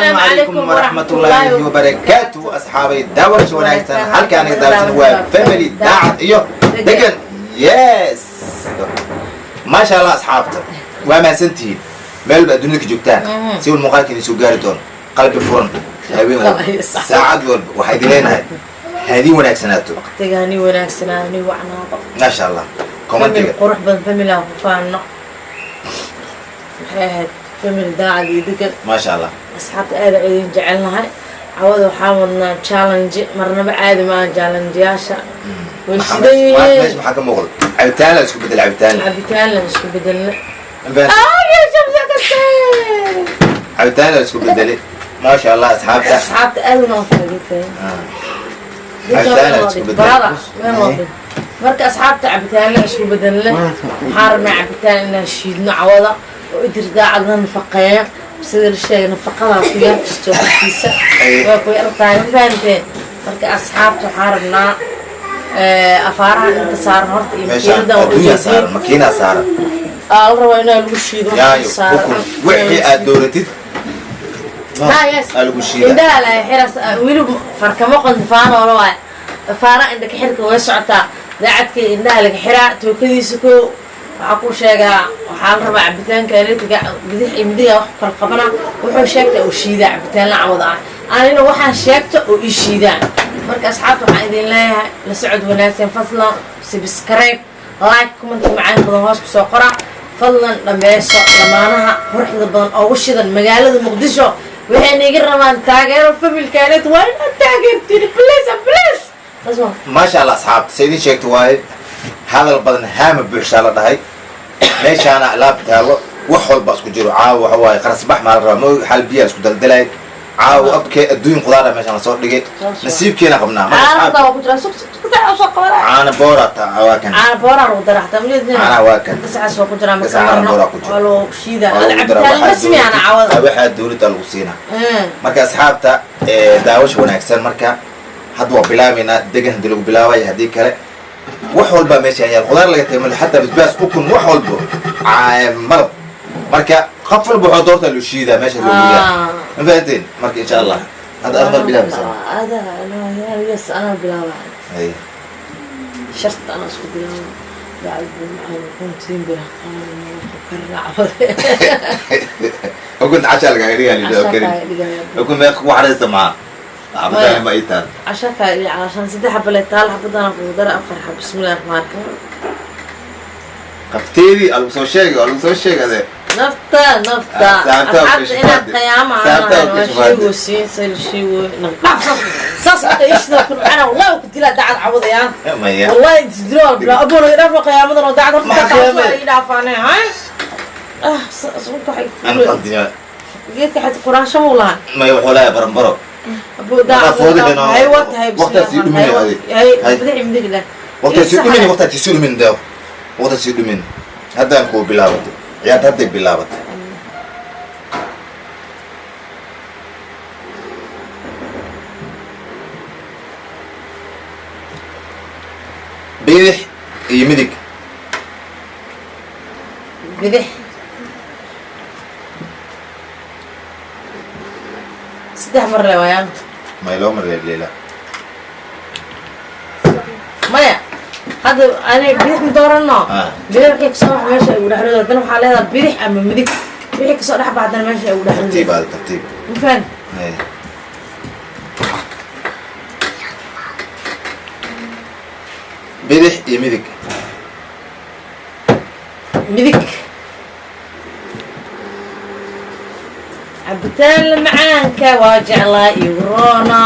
Asalaamu calaykum waraxmatullaahi wabarakaatu, asxaabay. Daawasha wanaagsan. Halka aniga daawashan waa family Daacad iyo Degan. Yes, maasha Allah. Asxaabta, waa mahadsantihiin meel ba adduunyada ka joogtaan. Si wal muuqaalka idin soo gaari doono, qalbi furan, habeen walba, saacad walba, waxaa idin leenahay haadin wanaagsanaato. Waqtigaani wanaagsanaa, ni wacnaado. Maasha Allah. Family Commentiga qurux badan, family aan ku faano. Maxay ahayd? Family Daacad iyo Degan. Maasha Allah. Asxaabta, aada idin jecelnahay. Cawada waxaa wadnaa challenge, marnaba caadi maaha. Challengeyaasha way sidan meesha yihiin. Maxaa ka muuqda? Cabitaan la isku bedel, cabitaan. Cabitaan la isku bedelna. Cabitaan la isku bedelay, maasha Allah, asxaabta. Asxaabta aada unoo faa'iidatay. Cabitaan la isku bedelay. Marka asxaabta, cabitaan la isku bedelna. Waxaan rabnaa cabitaan inaan shiidno cawada oo Idir Daacadna nafaqeeya. Sida la sheegay, nafaqadaa ku yar kasto korkiisa waa ku yar tahay, ma fahanteen? Marka asxaabta, waxaan rabnaa afaaraha inta saaran horta iyo meeshaan makiinada waa adduunyaa ujeedin. Saaran makiinaa saaran. Aa la rabaa inaa lagu shiido. Yaayo, ukun, wixii aad dooratid aa lagu shiidaa. Indhaha la xiras weli farkamo qanfaanoola waay. Faara indha ka xirka way socotaa. Daacadka indhaha laga xiraa tookadiisa. Ko waxaa ku sheegaa, waxaa la rabaa cabitaanka aletiga bidix iyo midiga wax kala qabana. Wuxuu sheegta oo shiidaa cabitaan la cawada ah, anina waxaan sheegta oo ii shiidaa. Marka asxaabta, waxaan idin leeyahay la socod wanaagsan. Fadlan subscribe, like, comment macaan badan hoos kusoo qora. Fadlan dhameyso. Lamaanaha quruxda badan oogu shidan magaalada Muqdisho waxayna iga rabaan taageero. Familkaanet waa inaad taageertiin, please, please. Maasha Allah. Asxaabta, sa idin sheegta waaye, hadal badan haama buuxshaa la dhahay. Meeshaana alaab taalo, wax walba isku jiro. Caawa waxa waaye qarasbax maa la rabaa, ma xal biyaa isku daldalay. Caawa abkee adduun qudaara meeshaan lasoo dhigay, nasiibkeena qabnaa. Marka caanaha asxaabta waa ku jira. Sug sug sug, soo qabana. Caana boora ta waa kan. Caana booraa lagu dara xataa maleedina. Caanaha waa kan. Gasacaas waa ku jira marka. Gasaca caana booraa ku jira. Waa loo shiidaa. Waa lagu daraa. Cabitaan Waxaa rasmi ana cawada. Waxaa dowladda lagu siinaa. Marka asxaabta, daawasha wanaagsan. Marka hadda waa bilaabaynaa. Degan haddii lagu bilaabay, haddii kale wax walba meesha yaal, khudaar laga tagay male, xataa basbaas, ukun, wax walbo, malab. Marka qof walba waxaa doortaa loo shiidaa, meesha loo ridaa. Ma fahanteen? Marka insha Allah hadda aad mar bilaabaysaa. Ada yes, anaa bilaaba. Hay. Sharta anaa isku bilaaba. Bacd maxaan kuntiin bila karina cawada. Ukunta cashaa lagaaga dhigaa lidoo Cashaa karin. kaaga dhigaya. Ukun meeq ku xaraysa maxaa xabadaan ma ii taal. Cashaa kaaga dhiga calashaan saddex xabale taal, xabadana kugu dara afar xab. Bismillahi raxmaan raxiim. Qafteedii aa lagu soo sheegay, waa lagu soo sheegay ade. Nafta, nafta. Ah, saabtaa asxaabta u inaad kashafaade. qiyaama Saabtaa u waa kashafaade. sheegosiin sal sheego nafta saas marka ishda ku macana, wallahi ku dilaa Dacad cawadayaan. Maya. Wallahi isdilo bila aboona dhaafo qiyaamadan oo Dacad horta Maxaa taas qiyaamay? waa ii dhaafaane hay ah sunka waxay Aan fuulay qaldinya. Geedka xad quraansho muu lahaa. Maya, wuxuu leeyahay baranbaro. Abuu Dacad. Foodi dhan oo- hay waa tahay. waqtigaas sii dhumin adig. Hay. Hay. Bidix midig leh. Waqtigaa sii dhumin, waqtigaa sii dhumin deeq, waqtigaa sii dhumin. Haddaan kuu bilaabatay ciyaarta, hadday bilaabatay. Bidix iyo midig. Bidix saddex mar le waayaan. May, loo mar leela. Maya, hadda ani bidix ma doorano. Ah. Bidix wixii kasoo bax meesha ay ugu dhexroodo. Haddana waxaa leedahay bidix ama midig, wixii kasoo dhex bax haddana meesha ay ugu dhexroodo. Tartiib aad, tartiib. Ma fahan? Hay. Bidix iyo midig. Midig. Cabitaan la macaanka waa jeclaa igu roona.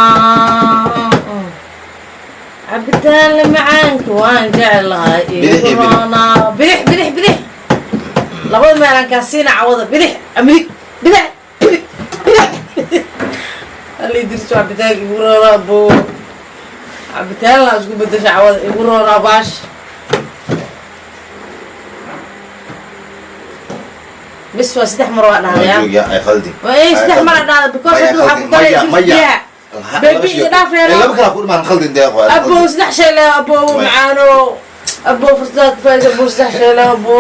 Cabitaan la macaanka waan jeclahay. Bidix Igu iyo midig. roona. Bidix, bidix, bidix. Labada meelaan kaa siina cawada: bidix, midig, bidix, bidix, bidix. Halii dirso cabitaanka igu roona. Bo cabitaan la isku bedesha cawada igu roona baash. Bis waa saddex mar waa dhahdayaa. Joogiya ay khaldi. Waa saddex mar aa dhahda because hadda waxaa ku daray biyaha. Baby, iga dhaaf yeelo. Laba kala ku dhimaan khaldin deeqo. Abo saddex shay le, abo macaano, abo fursadaad ka faa'iidayso, abo saddex shay le, abo,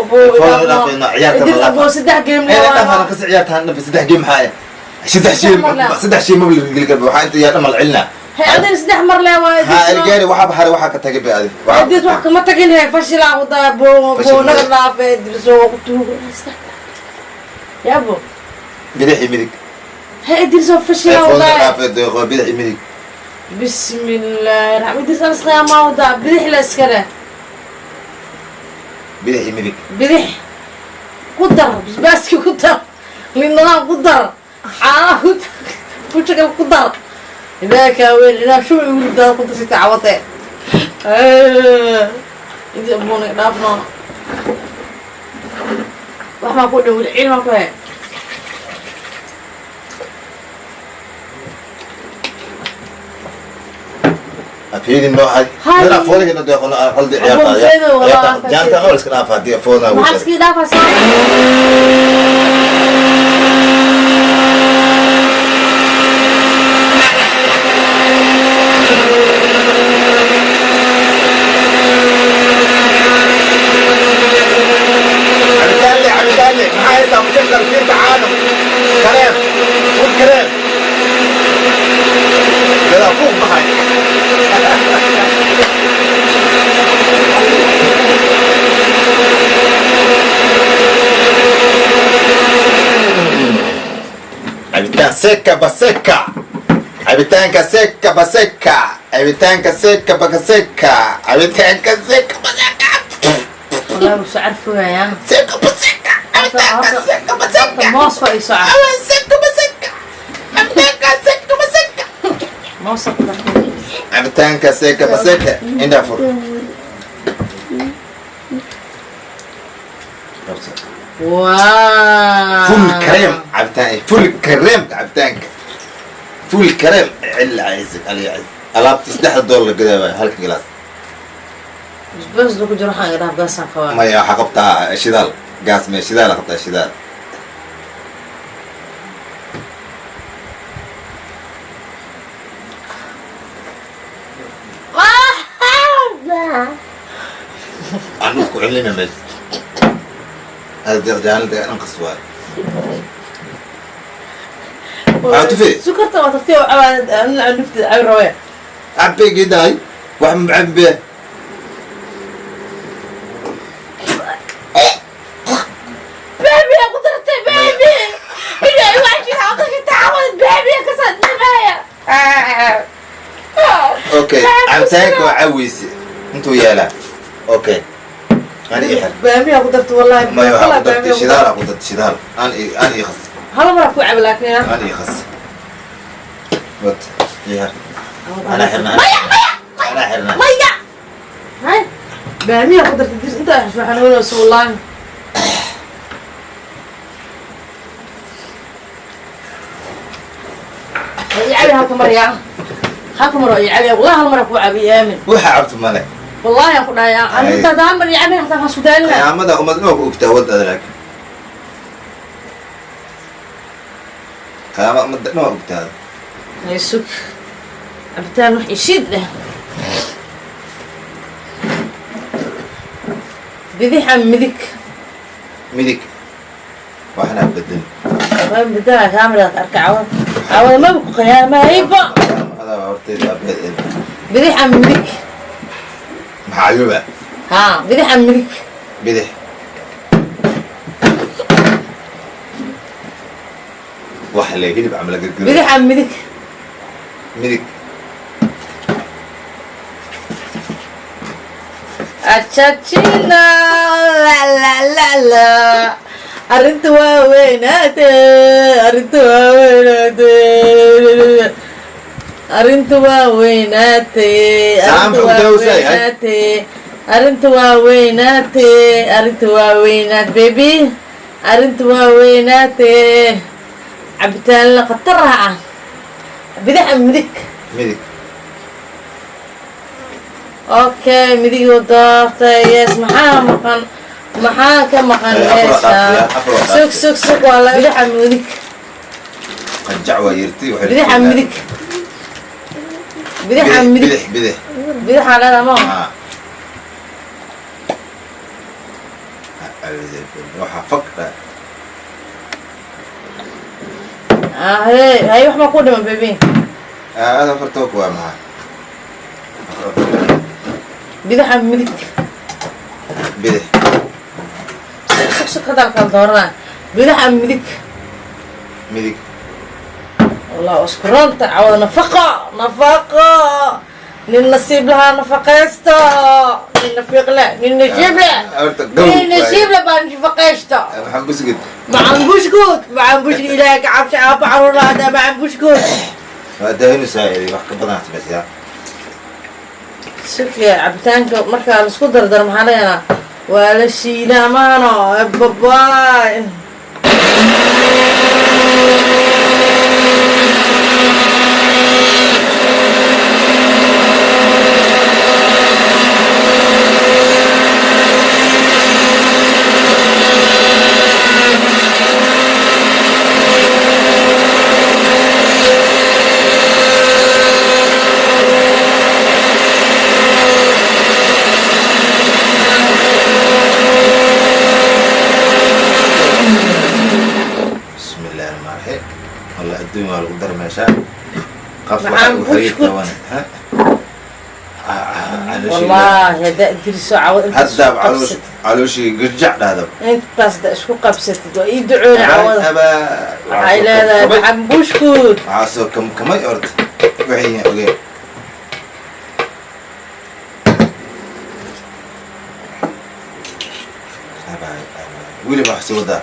abo. Foolna dhaafayna, ciyaarta ma Idil, abo dhaafa. saddex game le. Ee, dhaafana kasi ciyaartaan dhafi saddex game maxaa? Saddex shay. Saddex mar leh. Saddex shay ma la geli karo. Waxaa inta yaa dhamal celinaa. Hay adina saddex mar leh waa. Ha ergaari, waxaa baxaray, waxaa ka tagay bay adi. Idris wax kama tagin he, fashilaa wadaa boo. Fashil. Boo naga dhaafe Idris oo ku tuugo yaabo. Bidix iyo midig. He Idris oo fashilaa iPhone wadaa. Dhaafay deeqo, bidix iyo midig. Bismillaahi raxmaan Idris anas qiyaamaa wadaa, bidix la iska leh. Bidix iyo midig. Bidix ku dar, basbaaski ku dar, liindhanaan ku dar, caanaha ku dar, fujagal ku dar, idaa kaaweyn idaa shubi ugu ridaa ku darsita cawate inta buuna dhaafno. Wax maa ku dhow, ciil maa ku he. Afeedin noo hay. Hay. Meel afoodiga deeqo qaldi. Afoon Ciyaarta feedo, walaa. Jaanta oo iska dhaafa hadii afoodna. Maxaa iskaga dhaafaysaa? Cabitaan le, cabitaan le. Maxaa haysaa? Mujankal fiirta caano kareem, fuul kareem gadaa fuuq baxay. Cabitaan seka baseka, cabitaanka seka baseka, cabitaanka seka baseka, cabitaanka seka baseka. Wallaahi wuu soo carfogayaa. Seka baseka, cabitaanka seka baseka. Moos waa ii soo carf. Awa seka baseka, cabitaanka seka baseka. Moos ku dar. Cabitaanka seka baseka, indhaa fur. Waa full cream cabitaan, full cream cabitaanka, full cream. Cil caysi ali caysi alaabta $3 gadaa waay halka gilaas. Basbaas ku jiro, waxaan idhaha gaasaan qabaa. Maya, waxaa qabtaa shidaal, gaas me shidaal qabtaa, shidaal. Aan ku celina meesha hada deeq jaalada dhan qas waay. Waxaa tufi. Sukarta waa tartiib oo cabaa nafta cabi rabe. Cabbe gidaay, wax macabbe. Baby ku dartay, baby ilaahay waa jira aqalka taawad baby ka sadnimaya. Okay, cabitaanka waa caweyse intuu yaalaa. Okay, ani ii xir. Baamiya ku dartay wallahi. Maya, waxaa ku dartay shidaal, ku dartay shidaal. Aan ii khas. Hal mar ku cabi laakiin. Aan ii khas wat ii xir, ana xirna. Maya, maya. Ana xirna. Maya, hay baamiya ku dartay dis inta waxaan xanuunayso wallahi. Ii cabi halka mar yaa, halka mar oo ii cabi wallahi, hal mar ku cabi aamin. Waxa cabto male. Wallahi aan ku dhahay aan inta hal mar ii cabi hataa waan sudaalina. Qiyaamada umad ma ku ogtaa wad ada, laakiin qiyaamada umad ma ogtaa. Hay sug, cabitaan wax ishiid leh, bidix ama midig? Midig, waxna bedel. Waan bedela kaamiraad arka cawad cawad maba ku qiyaamahayba. Adaa horteeda abeed. Bidix ama midig? Maxaa ayuba? Haa, bidix ama midig? Bidix. Waxa le hilib camal gargar. Bidix ama midig? Midig. Achachina la la la la, arrinta waa weynaate, arrinta waa weynaate, arrinta waa weynaate. Saam. Arrinta waa Xogta usay, hay. weynaate, arrinta waa weynaate, arrinta waa weynaat baby, arrinta waa weynaate. Cabitaan la khatar ah, bidix ama midig? Midig. Okay, midiguu doortay. Yes, maxaa maqan? Maxaa ka maqan? Eh, afar meesha waa dhaafaya, afar waa sug dhaafaya. Sug, sug, waa la bidixa midig. Qajac waa yertay waxay. Bidixa midig, bidixa midig. Bidix, bidix. Bidixa leedaa ma? Ah. Waxaa fag dha. Ahee, hay, wax ma ku dhiman, baby? Aad afar took waa maxaa? Bidix ama midig? Bidix. Sug, sug, haddaan kala dooranaa. Bidix ama midig? Midig. Wallah, waa isku roonta cawada. Nafaqo, nafaqo, nin nasiib lahaa nafaqaysto, nin nafiiq leh, nin nasiib leh. Horta gow. Nin nasiib leh baa nafaqaysto. Waxaan busgid. Macan bushkud, macan bushkud, Ilaahay ka cabsi, aabba caruur lahadaa, macan bushkud. Waa daahinu saacidi wax ka badan samaysaa. Sukiya cabitaanka markaa laisku dardaro, maxaa laganaa? Waa la shiidaa maano babaay. Bismi illahi raxmaan raxiim. Walla adduun waa lagu dara meeshaan qaf waxa Macaan uu xiriir bushkud. taban. Wallaahi haddaa diriso cawad intaas hadda isku qabsatid. Calooshii garjac dhahda. Intaas da isku qabsatid, waa ii ducooni cawada. Waxay leedahay macan bushkud. Waxaa soo kamkamay horta waxay yihiin ogeen. Weli wax sii wadaa.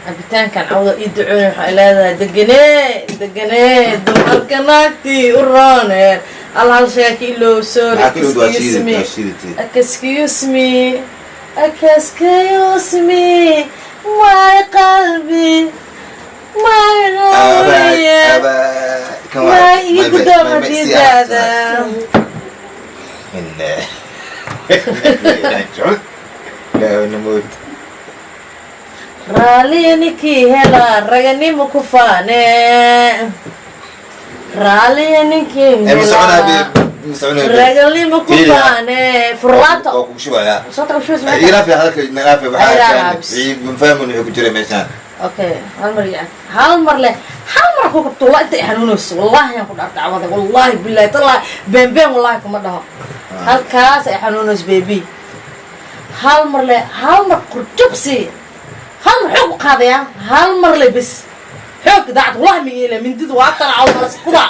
Cabitaankan cawda ii ducooni, waxay leedahay deganee, deganee, dumarka naagtii u rooneen al hal sheeka ilow, sorry. Maxaa ka ilowda? Waa Excuse me. shiidatay, waa shiidatay. Excuse me, excuse me, my qalbi, my ruuya, my iga gudoom hadiidaada. إنا راجعون لا نموت. Raaliya ninkii hela raganimo ku faane, raaliya ninkii مسعونها. hela مسعونها. raganimo ku Fiiri. faane furlaato. Waa kugu shubayaa. Soo tago, shubis. Iga hadalka naqaafi waxaa Ay, kaan raabs. fahmun wuxuu ku jiray meeshaan. Okay, hal mar yac, hal mar leh, hal mar ku qabto. Wallahi inta i xanuunayso, wallahi aan ku dhaarta cawada, wallahi billahi tallahi, been been wallahi kuma dhaho. Halkaas ay xanuunayso, baby, hal mar leh, hal mar qurjubsi, hal mar xoog u qaadaya, hal mar leh bes, xoog daacad, wallahi ma yeela mindidu waa tan cawda malas kuda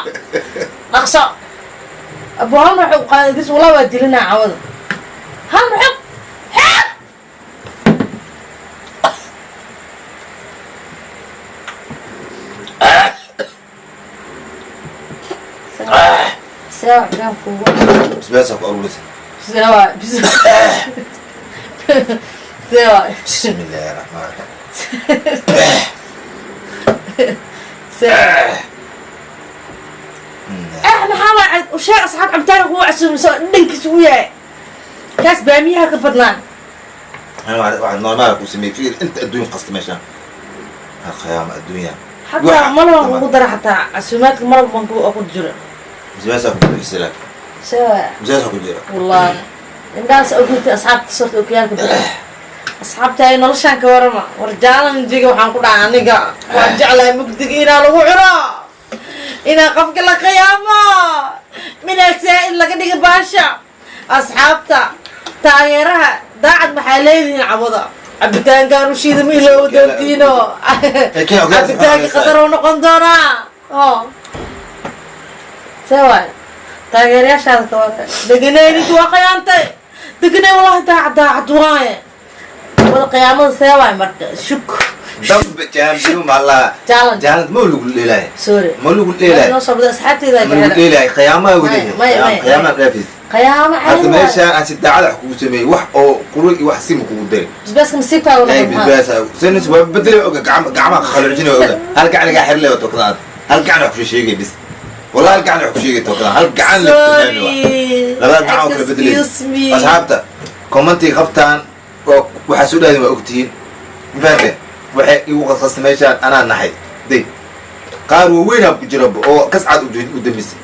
dhaqso abu, hal mar xoog u qaaday bis, wallahi waa dilinaa cawada, hal mar xoog, xoog. Sewa gaan kugu Basbaas ku aruurisa. Sewa sewa. Bismi illaahi raxmaan raxiim. Sewa. Eh, maxaa waa u sheeg asxaab cabitaanka kugu casuumso dhankiis ugu yahay kaas baamiyaha ka badnaa. Ana waxaa normaal ku sameeyey, fiir inta adduun qasta meeshaan khiyaama adduunya. Xataa malab baan kugu dara, xataa casuumaadka malab baan ku jira. Basbaasaa ku buuxisay laakiin. Sewa. Basbaasaa ku jira. Wallahi indhahaas ogurtay asxaabta sorta okiyaalka bixi. Asxaabta ay noloshaan ka warama war jaalanjiga waxaan ku dhaca aniga waan jeclahay mugdiga inaa lagu cuno, inaa qofka la qiyaamo, minaa saa-id laga dhiga baasha. Asxaabta taageeraha daacad maxaa leedihiin? Cawada cabitaankaan u shiida ma iloowo doontiino. Cabitaanka khatar uu noqon doonaa o see waay. Taageerayaashaada ka wata deganay, ninki waa khiyaantay deganay, wallahi daacad, daacad waaye wada qiyaamada. See waay marka shuk. Dambe champion ma Challenge. Challenge ma lagu dheelay. Sorry. Ma lagu dheelay. Noo soo bada asxaabteyda. Ma lagu dheelay qiyaamaha wadi. Maya, maya. Qiyaamaha dhaafis. Qiyaamo. Hadda caadi. meeshaan aan si daacad wax kugu sameeyey, wax oo quro iyo wax sima kugu daray. Basbaaska nasiibkaaga ay noqon maxaa? Bisbaas sanis waa bedeli oga, gacma gacmaha khaluujina oga, hal gacan iga xirle oo tokadaad, hal gacan wax ku sheegay bis, wallahi hal gacan wax ku sheegay tokadaad, hal gacan la tilmaami waa Sorry. Labada gacan oo kala bedelay. Excuse me. Asxaabta commentiga qabtaan oo waxaa soo dhaadin waa ogtihiin, ma fahanteen? Waxay igu qasqasta meeshaan anaa naxay day qaar waaweynaa ku jira oo kascad u damisay.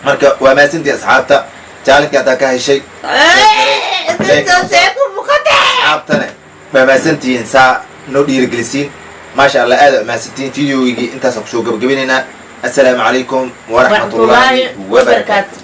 Marka waa mahadsantihi asxaabta, challenge hadaa ka heshay. Intaasee ku buqatay. Asxaabtane waa mahadsantihiin, saa noo dhiirigelisiin. Maasha Allah, aad umahadsantiin. Videogii intaasaan kusoo gabagabinaynaa. Assalaamu calaykum waraxmatullaahi wabarakaatu.